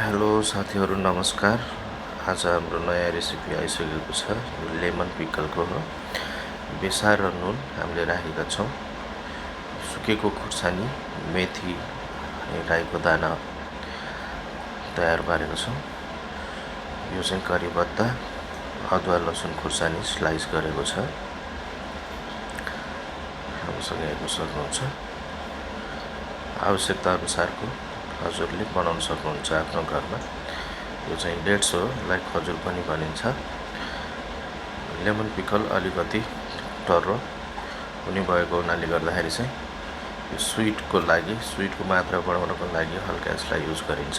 Hello साथीहरू नमस्कार। आज हाम्रो नयाँ रेसिपी आइसकेको छ। लेमन पिकलको हो। बेसार र नुन हामीले राखेका छौँ। सुकेको खुर्सानी, मेथी, राईको दाना तयार पारेको छौँ। यो चाहिँ करी पत्ता, अदुवा, लसुन, खुर्सानी स्लाइस गरेको छ। हामीसँग हेर्न सक्नुहुन्छ। आवश्यकता अनुसारको हजुरले बनाउन सक्नुहुन्छ आफ्नो घरमा। यो चाहिँ डेट्स हो, यसलाई खजुर पनि भनिन्छ। लेमन पिकल अलिकति टर्रो हुने भएको हुनाले गर्दाखेरि चाहिँ यो स्विटको मात्रा बढाउनको लागि हल्का यसलाई युज गरिन्छ।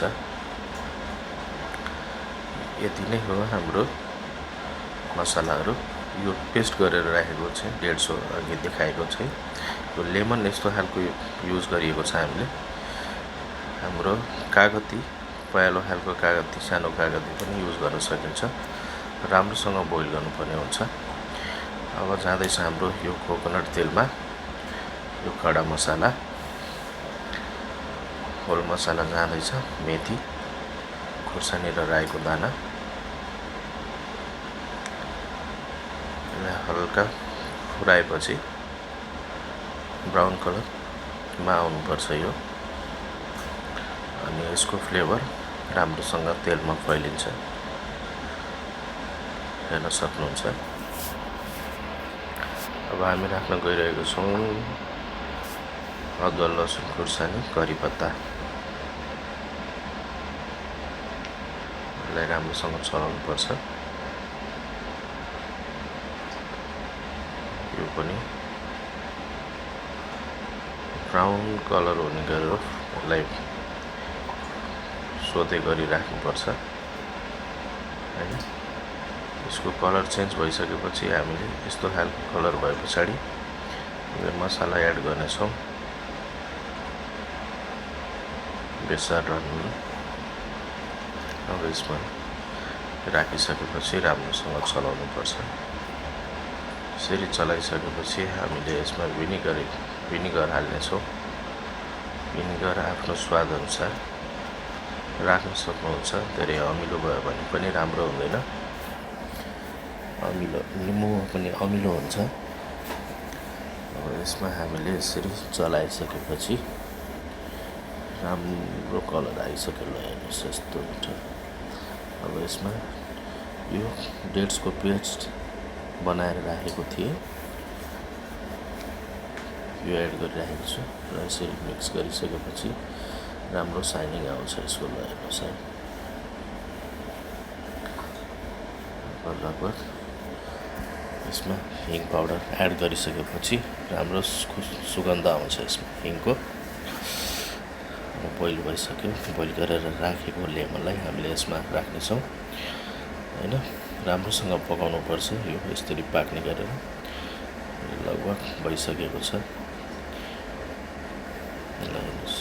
यति नै हो हाम्रो मसलाहरू। यो पेस्ट गरेर राखेको चाहिँ डेट्स हो, अघि देखाएको चाहिँ यो लेमन यस्तो खालको युज गरिएको छ। हामीले हाम्रो कागती, पहेँलो खालको कागती, सानो कागती पनि युज गर्न सकिन्छ। राम्रोसँग बोइल गर्नुपर्ने हुन्छ। अब जाँदैछ हाम्रो यो कोकोनट तेलमा यो कडा मसला, होल मसला जाँदैछ। मेथी, खुर्सानी र राईको दाना हल्का फुराएपछि ब्राउन कलरमा आउनुपर्छ यो, अनि यसको फ्लेभर राम्रोसँग तेलमा फैलिन्छ। हेर्न सक्नुहुन्छ। अब हामी राख्न गइरहेको छौँ अदुवा, लसुन, खुर्सानी, करी पत्ता। यसलाई राम्रोसँग चलाउनु पर्छ। यो पनि ब्राउन कलर हुने गरेर यसलाई सोधे गरी राख्नुपर्छ हैन। यसको कलर चेन्ज भइसकेपछि हामीले यस्तो खालको कलर भए पछाडि यो मसला एड गर्नेछौँ। बेसार र नुन अब यसमा राखिसकेपछि राम्रोसँग चलाउनु पर्छ। यसरी चलाइसकेपछि हामीले यसमा भिनिगर हाल्नेछौँ। भिनिगर आफ्नो स्वाद अनुसार राख्न सक्नुहुन्छ। धेरै अमिलो भयो भने पनि राम्रो हुँदैन। लिम्बू पनि अमिलो हुन्छ। अब यसमा हामीले यसरी चलाइसकेपछि राम्रो कलर आइसक्यो। ल हेर्नुहोस् यस्तो हुन्छ। अब यसमा यो डेट्सको पेस्ट बनाएर राखेको थिएँ, यो एड गरिराखेको छु र यसरी मिक्स गरिसकेपछि राम्रो साइनिङ आउँछ यसको। ल हेर्नुहोस् है, लगभग यसमा हिङ पाउडर एड गरिसकेपछि राम्रो सुगन्ध आउँछ यसमा हिङको। बोइल भइसक्यो। बोइल गरेर राखेको लेमनलाई हामीले यसमा राख्नेछौँ हैन। राम्रोसँग पकाउनु पर्छ। यो यसरी पाक्ने गरेर लगभग भइसकेको छ। ल हेर्नुहोस्